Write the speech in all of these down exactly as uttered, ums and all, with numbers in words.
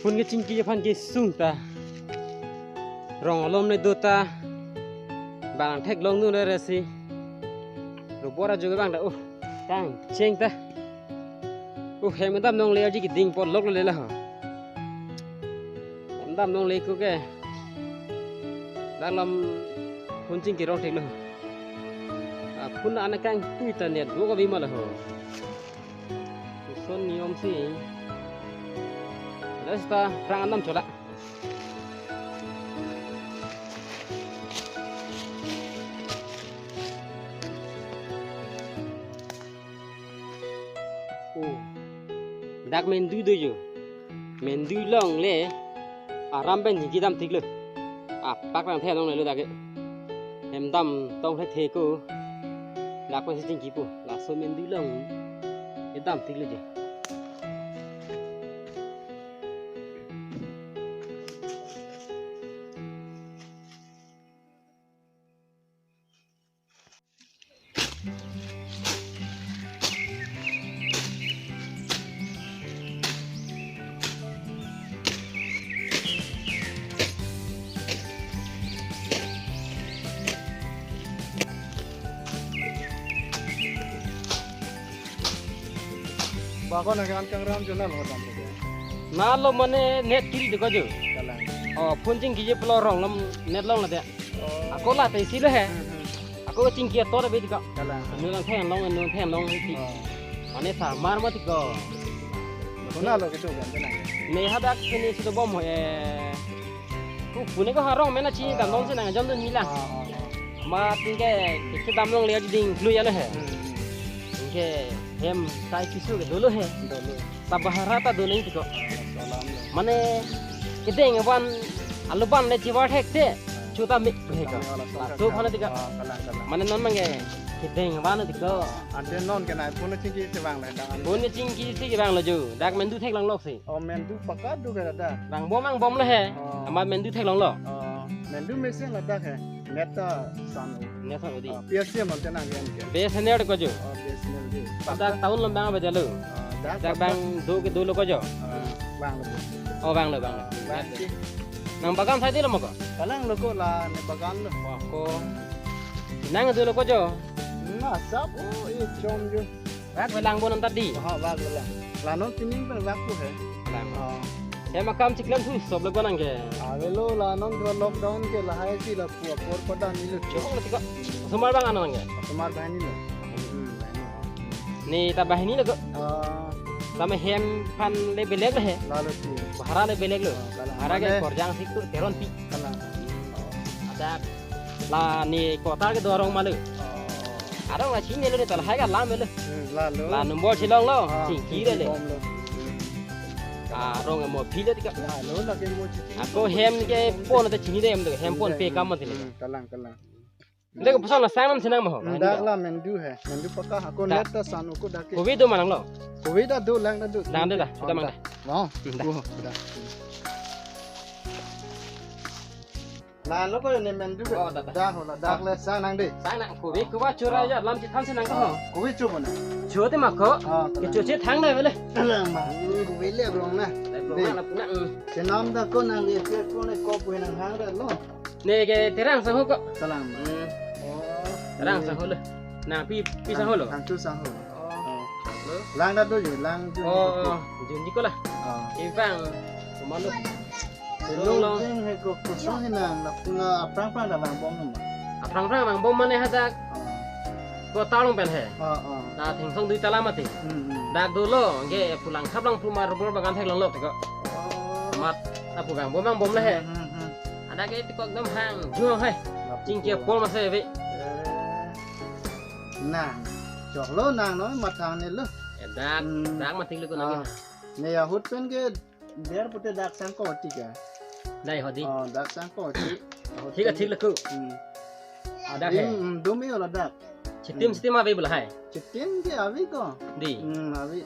Phone kechingki aphan kesung ta. Rong alom ne do ta. Bang theklong nu le resi. Rubor ajo ke bang ta. Oh, kangcheng ta. Oh, hem dam nongle aji keding pot lok le la ho. Hem dam nongle ko ke. Dak lam phone chingki rong theklo. Ah, phone ana kangtui ta net do ka bi ma la ho. Son niom si. Resta prang anam chola. Oh. Dak mendu do jo. Mendu longle. Aram pen chingki dam theklo. Apak lang the longle lo dak ke. Hem dam tong the the ko. Dak pensi chingkipo. Laso mendu long. Kedam theklo je. Ba ko nang an kangram jo nalo dam ko. Nalo mane net kiri de ko jo. Kalang. Oh, phone chingki je pulo rong lam net longle de. Oh. Ako la te si le he. Hmm, hmm. Ako chingki ator be de ko. Kalang. Nu lang theng long, nu theng long ti. Oh. Mane samar ma ti ko. Ko nalo ke tu kan tenang. Ne hadak sini si dobom ho, eh. Ku pune ko harong mena chini dam nong si nang jom dun mila. Ah, ah, ah. Ma tingke ke dam longle aji ding lu ya lo he. Hmm, hmm. Tingke hem tai pisu ke dolo he. Dolo. Ta bahara ta dolo ti ko. Ah, salam lo. Mane kedeng aban alu ban le chivar thek te. Chuta mi he ko. Kami wala song. Tu phana ti ko. Ah, kalang, kalang. Mane non mange kedeng aban ti ko. Ante non ke nai phone chingki si vang le dang. Phone chingki si ke vang lo jo. Dak mendu theklong lok si. Oh, mendu paka do ke dada. Vangbom vangbom lo he. Oh. Amat mendu theklong lo. Oh, mendu mesen ladak he. Net ta san o. Net san o di. Oh, P S C M antenna gen ke. B S N L ko jo. Oh, B S N L di. Dak town lam bang ba jalo. Oh, dak dak paka. Bang do ke dolo ko jo. Oh, vang lo. Oh, vang lo, vang lo. Vang si. Nang bagan sai di lo mo ko. Kalang lo ko la ne bagan lo. Wah, ko. Nang dolo ko jo. Na sap o e chom jo. Vak velang bon anta di. Ha, vak velang. La non pining pen vak pu he. Lang. Oh. Hem akam chiklam thu sop le bonang ke. Avelo la non dua lockdown ke lahai si lapu apor pada ni lo. Chok le tiko. Osomar bang ano lang ke. Osomar bang ni lo. Hmm, bang ni. Ne ta bahini lo ko. Oh. Tame hem aphan le belek le he. Lalo si. Bahara le belek lo. Oh, kalang. Bahara ke mane korjang sik tu teron pi. Kalang. Oh. Ada la ne kotar ke dorong malu. Oh. Arong la chini lo ne ta lahai ke lam lo. Hmm, lalo. La number chilong lo, ah, chingki le le. Bom lo. Arong mo phi le ti ka. Lalo lake mo chingki. Ako hem ke pon ta chini dem do, hem pon pe kam ma ti le. Hmm, kalang, kalang. Dek ko pasang la sang nam sinang mo. Hmm, dak la mendu he. Mendu paka ako dak. Net ta san o ko dak ke. Covid do manang lo. Covid ta do lang ta do. Dang de da, kita mang da. No. Hmm, da. Oh, da. Lalo ko ne mendu. Oh, da, da. Da ho la, dak le sang nang de. Sang nang, kovi koba chura ya, lam chithan si nang ko. Kovi chu bona. Chu te ma ko. Ah, ke chu che thang na vele. Lang ma. Kovi le rong na. Le rong na puna. Chenam da ko nang le ke ko ne ko pu nang hang da lo. Ne ke terang sang ho ko. Salam. Hmm. Oh. Terang sang ho le. Nang pi, pi sang ho lo. Nang chu sang ho. Oh. Lang da do ju, lang ju. Oh, oh. Jun di ko la. Oh. Ipang. Komalo. Long, long. Long jeng he ko kosong he nang, lapu na aphrang phrang da vangbom nama. Aphrang phrang vangbom mane hadak. Oh. Ko talong pen he. Oh, oh. Na thengsong dui tala mati. Hmm, hmm. Dak dolo, nge pulang khap lang puma rubor bagan theklong lo tiko. Oh. Mat, lapu vangbom vangbom le he. Hmm, hmm, hmm. Ada ke tiko ekdom hang, juang he. Lapu chingki ko. Apor mase ve. Eh. Nang. Choklo nang no, mathang ne lo. Eh, dak, hmm. Dak mati lo ko nang. Ah. Ne ahut pen ke der pute dak sang ko ti ka. Dai ho di. Oh, dak sang ko ti. Thik a thik laku. Hmm. Ada he. Dum, hmm, dum iyo la dak. Chitim, hmm. Chitim ave bula hai. Chitim ke ave ko. Di. Hmm, ave.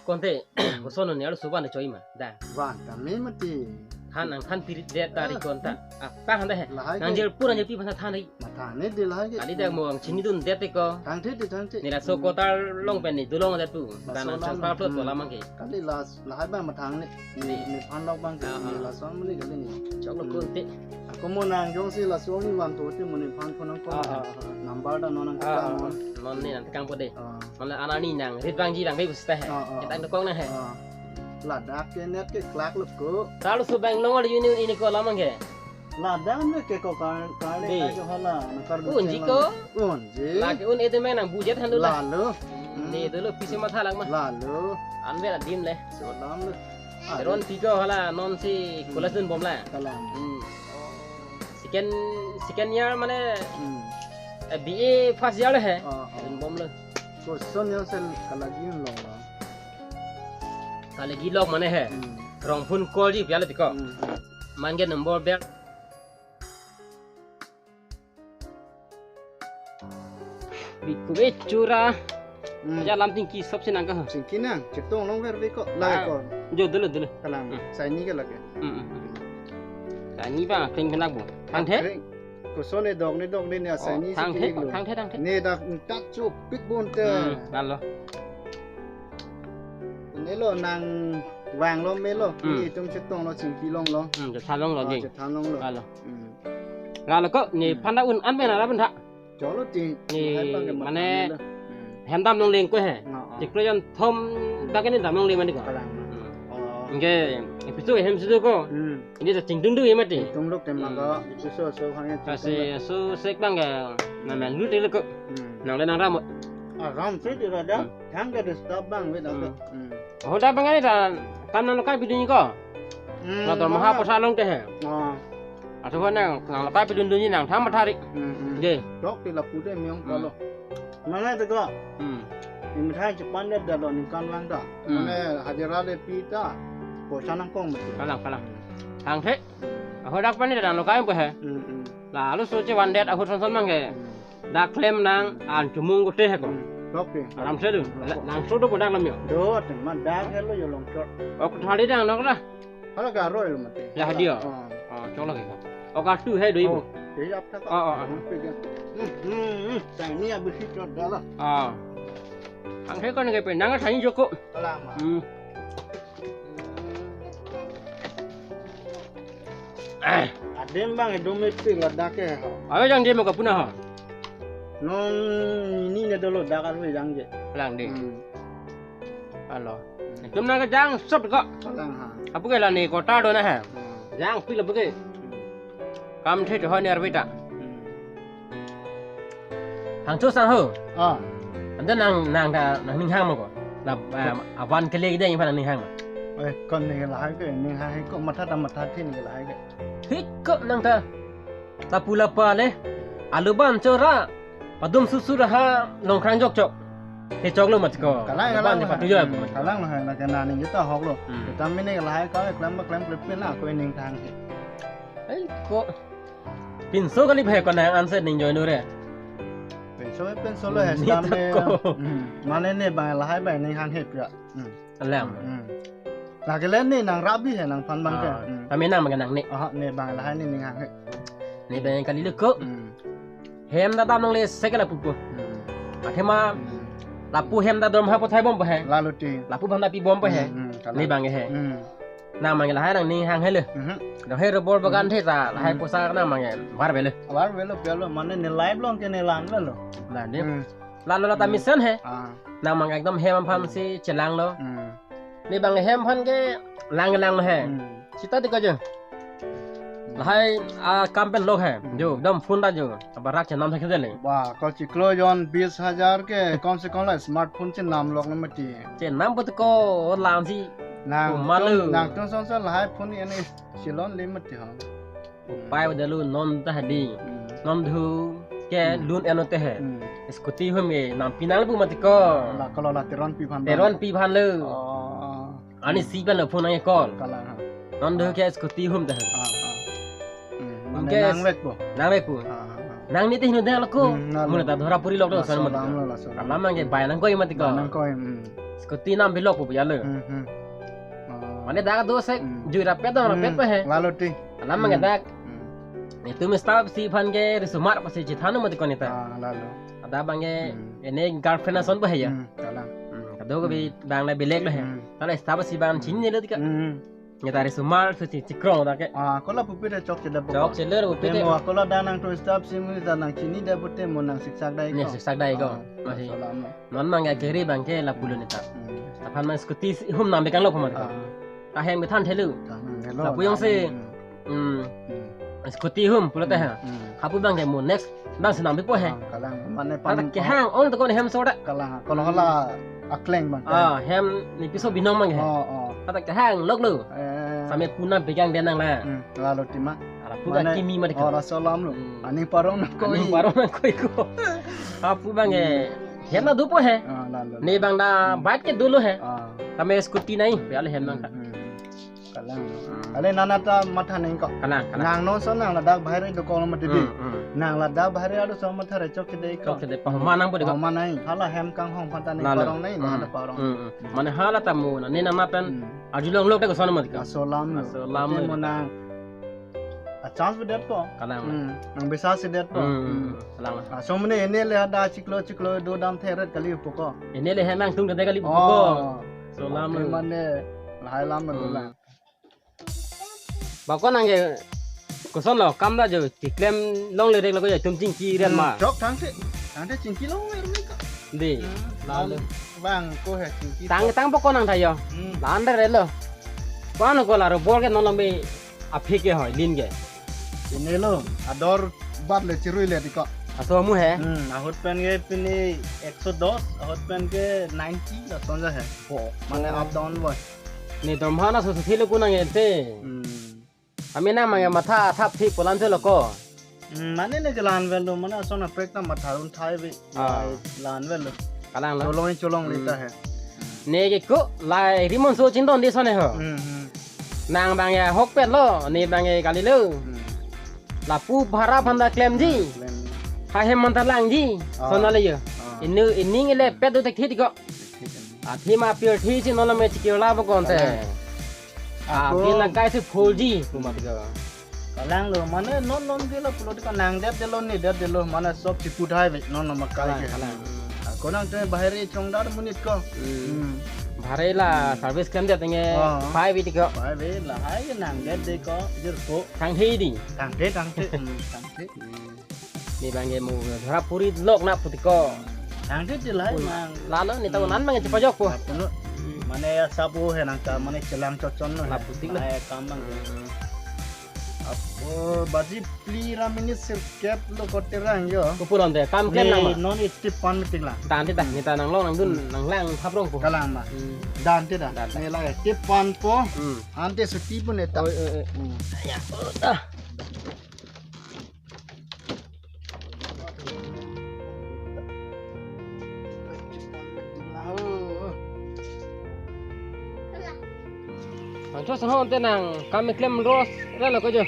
Konte, koson ne alu suban choi ma. Da. Van kami mati. Than nangthan pirit det ta ri konta. Ah, ta han de he. Lahai ke. Nangjirpo nangjirpi aphan than ri. Matha ne de lahai ke. Kali dak mo ang chinidun det ko. Thangthe de thangthe. Neli laso kotar along pen neli dolongdet pu. Laso dan nang alam. Changpa plot Hmm. Bola mangke. Kali las lahai abang mathang ne. Ne, Di. Nephan lok abang ke. Ah, ah. Neli laso amonit kali ne. Choklo Hmm. Konte. Ako mo nang jongsi laso ni vangthu te mo nephan phone nangkok. Ah, ah, ah. Number ta non nang Ah, ah, tekang ah. Non. Non ne nangtekangpo de. Ah. Mala anani nang rit vangji lang be pusta he. Ah, ah. Ketang dokong na he. Ah. Ladak ke net ke klak lo ko. Laso Bangalore Union ini ko alam ke. Ladak ne ke ko kar-, kali Di. Ka jo hala, na kar Unji ko? Unji. Lake un ete me nang budget han dula. Lalo. Hmm. Di dulu pisi matha lang ma. Lalo. Anbe la dim le. Solam le. Ron tiko hala non si Hmm. College dunbom la. Kalang. Hmm. Second, second year mane Hmm. Eh, B A first year le he. Ah, ah. Dunbom le. Koson yang sel kalagi long long. Kalagi long mane he. Hmm. Rong phone call ji piala tiko. Hmm, hmm. Mangke number bag. Bikube chura. Hmm. Aja lam tingki sop sinang ka. Singki nang, chetong long ver biko. Lake Ah. Ko. Jo dulu dulu. Kalang. Hmm. Saini ke lake. Hmm, hmm, hmm. Saini ba kling kenak bu. Thangthe? Kring. Koson ne dok ne dok ne ne Oh, saini si thangthe, kilik lo. Thangthe, thangthe. Ne dak tat chupik bun te. Hmm, lalo. Ne lo nang vanglo melo. Hmm. Netum chetong lo chingki long lo. Hmm, chethan long lo Ah, ding. Chethan long lo. Lalo. Hmm. Lalo ko ne Hmm. Phan ta un an pen ara pen tha. Cholo ti. Ne Hai bang ke mane matha ne lo. Hmm. Hem dam longle ko he. Ah, ah. Chiklo jon thom Hmm. Bak ne dam longle mane ko. Kalang. Hmm. Oh. Anke episode hem sudu ko. Hmm. Ini ta chingtung du ye mati. Tung lok tema Hmm. Ka, itu so, so hanya Kasi chingtung. So sek bang ke na meng lu tele ko. Hmm. Nang le nang ram. Ah, ram se di rada. Hmm. Thang ke disturb bang wit Hmm. Ada. Hmm. Oh, da bang ani ta kam nang lokai pidun ko. Hmm, Na dormaha ma. Poisa long te he. Ah. Atu ko nang nang lokai pidun dun ni nang tham mathari. Hmm, hmm. Ge. Dok ti lapu de meong Hmm. Kalo. Mana te ko? Hmm. Ini tha chepan de dalo ningkan vang ta. Hmm. Mane hajira le pi ta. Poisa nangkong mati. Kalang, kalang. Thangthe. Ahut dak pani dan lokai po he. Hmm, hmm. Lalu so chevandet ahut son son mang he. Hmm. Dak klem nang an chumung kote he ko. Hmm. Dok ti. Aram se du. Dok. Nang so do dak lam yo. Do, te ma dak he lo yo long chot. Ok thali dang nok la. Hala garo lo mati. Ya, dia. Oh. Oh, cholo ke. Oka tu he do ibu. Oh, ya apta ka. Oh, oh, oh. Hmm, hmm, hmm. Tani abis itu adalah. Ah. Ang he kon ke pe nang tani joko. Lama. Hmm. Eh. Adem bang domestik ladak ke ha. Ayo jang demo ka puna ha. Non ini ne dolo dakar we jang je. Lang de. Hmm. Alo. Hmm. Tum na ke jang sop ko. Kalang ha. Apu ke la ni kota do na ha. Hmm. Jang pil apu ke. Hmm. Kam the to ho ni arvita. Hmm. Hangcho sang ho. Ah. Ante nang nang da nang ning hang mo ko. Na ah, avan ke le de iphan ning hang. Eh, kon ni la hai ke ning hang ko matha ta matha thi ni la hai ke. Hik ko nang ta. Lapu lapa le. Alu ban chora. Padum susu raha longkrang jok chok. He chok lo mat ko. Kalang, alu ban kalang, je patu jo. Hmm, kalang lo hai na ke na ning juta hok lo. Hmm. Kita mene la hai ka klem ba klem klem na ko ning thang he. Ai ko. Pinso kali bhai ko nang anse ning join re. Pinso pinso lo he Ni stam to de. Ko. Hmm. Mane ne bang la hai bang ning hang he pia. Hmm. Alam. Hmm. Lake le ne nang rabi he nang phan bang ke. Ah, hmm. Kami nang makan nang ne. Aha, ne bang lahai ne ning hang he. Ne bang kali le ko. Hmm. Hem da dam nang le sekela pupu. Hmm. Akhema Hmm. lapu hem da dormaha pothai bom he. Lalu ti. Lapu bang da pi bom he. Hmm, hmm, kalang. Ne bang he. Hmm. Nang mang lahai nang ning hang he le. Hmm. Dong he robor bagan Hmm. The ta lahai Hmm. poisa nang mang var velo. Var velo pelo mane ne live long ke ne lang velo. Nah, dia. Hmm. Lalu lata Hmm. mesen he. Ah. Nang mang ekdom hem aphan Hmm. si chelang lo. Hmm. Ne bang hem aphan ke lang lang he. Hmm. Sita di ko jo. Hmm. Lahai akam pen lok he. Hmm. Jo, ekdom phone ta jo. Abarak chenam thek le. Wah, ko chiklo jon bis hajar ke kom se kom la smartphone chenam lok na mati. Chenam bot ko lang si. Nang Ko malu. Tum, nang tum son son lahai phone ini silon le mati ha. Upai udah lu non ta hadi. Hmm. Non dhu ke Hmm. lun eno te he. Hmm. Scooty hum e nam pinang bu mati ko. La kalau la Teron pi phan. Teron pi phan le. Oh. Ani si phan le phone nang call. Kalang ha. Non dhu ke scooty hum te he. Ah, ah. Hmm. Mane Ingke nang vek po. Nang vek po. Ah, ah, ah. Nang ni te hinu de lo ko. Hmm, nang Mun lo. Ta dhora puri lok do Laso san mati. Lam lo, laso lam. Lam mang ke bai nang koi mati ko. Bai nang koi, hmm. Scooty nam bilok po ya le. Hmm, hmm. Ah. Mane dak do se Hmm. jui rapet dong rapet Hmm. pe he. Lalo ti. Alam Hmm. mangke dak. Hmm. Itum staff si aphan ke risomar pusi chethan mati ko neta. Ah, lalo. Ada abang ke Hmm. ene girlfriend ason pe he ya. Hmm, kalang. Hmm, kado ke bi Hmm. abang la belek lo he. Hmm. Tala staff si abang Hmm. chinine lo ti ko. Hmm. Neta risomar pusi chekrong dak ke. Ah, kola pupi de chokche de Chokche lo pupi de. Mo kola da nangtum staff si mu da nangchinine de pute mo nangsiksak dai Ne ko. siksak dai ko. Ah, Masih. Laso alam lo. Non abang ke keri abang ke lapu lo neta. Hmm. Aphan ma scooty si hum nang bekang lo pamar ko. Ah. Taheng bethan thelu. Taheng thelu, Lapu jongsi. Hmm. Hmm. Hmm. Scooty hum pulote ha. Hmm. Hapu abang ke mo next abang si nang bepo he. Ah, kalang mane Pada pam- kehang ong to ko hem soda. Kalang kono hala akleng abang. Ah, hem ne piso binong abang he. Oh, oh. Pada kehang lok lo. Eh. Same puna bekang denang la. Hmm, lalo ti ma. Ala puga Mane, kimi ma di oh, ko. Laso alam lo. Hmm. Aning parong nangkoi. Aning parong nangkoi ko. Hapu abang ke. Hmm. Hem na dopo he. Ah, lalo. Ne abang da bike ke dolo he. Ah. Tame scooty nai, pe ale hem nang ta. Hmm, hmm. Kalang. Hmm. Ale nana ta matha neng ko. Kalang, kalang. Nang non son nang ladak bahari dokok lo mati di. Hmm, hmm. Nang ladak bahari ado son matha re chokche de ko. Chokche de, pahoma nang po di ko. Pahoma nai. Hala hem kanghong aphan ta neng Lalo. parong nai, Hmm. nana ta parong. Hmm, hmm. Mane hala ta mo na, ne nama pen Hmm. arjulong lok de ko son mati ko. Laso alam lo. Laso alam Te lo. mo nang. A chance bedet po. Kalang. Hmm. Nang bisa si det po. Hmm. Hmm. Kalang. Laso mane ene le ada chiklo chiklo do dam theret kali po ko. Ene le hem nangtum de kali po ko. Oh. Laso alam Te lo. mane lahai alam lo Hmm. lang. Ba ko nang ke koson lo kam da jo tiklem longle rek lo ko jo itum chingki ren ma. Hmm, chok thangthe. Thangthe chingki longle rek ko. Di. Hmm, Lalo. Bang ko he chingki Tang po. tang po ko nang thayo. Hmm. Lan de re lo. Ko ano ko la ro bor ke non lo me aphi ke hoi lin ke. Ene lo, ador bat le chirui le di ko. Aso mu he. Hmm, ahut pen ke pini ekso dos, ahut pen ke ninety lason ja he. Oh. Mane up down boy. Ne dorma na so thilo kunang ente. Hmm. Ami na mangya matha thap thi polan thelo ko. Hmm, mane ne ke lan vel lo, mane ason aprek ta matha run thai bi. Ah. Lan vel lo. Kalang lo. Cholong cholong Hmm. lita he. Ne ke ko lai rimon so chindon di sone ho. Hmm, hmm. Nang abang ya hok pet lo, ne abang ya kali lo. Hmm. Lapu bhara aphan ta klemji. Klem. Ha hem man ta langji. Ah. Sona le yo. Ah. Inu ining ile pet do thek thi ko. Thek thi. Athi ma pir thi si non lo me chikir la bo konte. Kalang. Ah, Ako. Bin nang kai si phulji, pu mati ko. Kalang lo, mane non non de lo pulo de ko nang det de lo ne det de lo, mane sob chipu thai ve non non ma kai Kalang, ke. kalang. Ah, ko nang te bahari chongdar monit ko. Hmm. Hmm. Bahari la Hmm. service kan det nge Ah. pai vi ti ko. Pai ve lahai ke nang det de ko, jir ko. Thang thi di. Thangthe, thangthe, hmm, thangthe. Hmm. Ne abang ke mo dhara puri lok na puti ko. Thangthe ti lahai Pun. mang. Lalo ne ta Hmm. unan mang chepajok po. Lapu no. Hmm. Mane ya sabu he nang ta, mane chelang chochon no he. Lapu tik lo. Lahai kam mang. Hmm. Apo baji phli ra minit sirkep lo ko terang yo. Ko puron de, kam klem Ne nang ma. non iti pan meeting la. Dan ti dah, Hmm. ne ta nang long nang dun, Hmm. nang lang thap rong po. Kalang ma. Hmm. Dan ti dah. Dan ti. Ne la iti pan po. Hmm. Ante suti pun eta. Oi, oi, oi. Hmm. Ya, oh, ah. Bangso sangho ante nang kam klem ros re lo ko jo.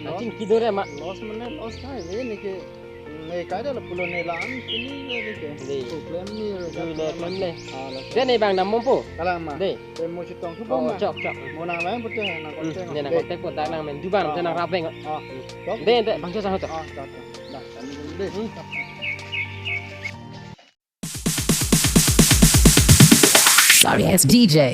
Los. Chingki do re ma. Los mane los hai ve ne ke. Ne kai da la pulo ne la an pini ne ke. Dei. Problem ni. Dui le klem le. Ah, la. Dei ne abang dam mompo. Kalang ma. Dei. Te mo chetong thu Oh, bom ma. chok, chok. Mo nang lain pute nang Hmm, konten. ne nang Dei. konten po dak nang men duban Ah, te nang ah. rap veng. Ah, chok. Dei, dei, bangso sangho to. Ah, chok, chok. Dah, kami dulu deh. Hmm. Sorry, it's D J.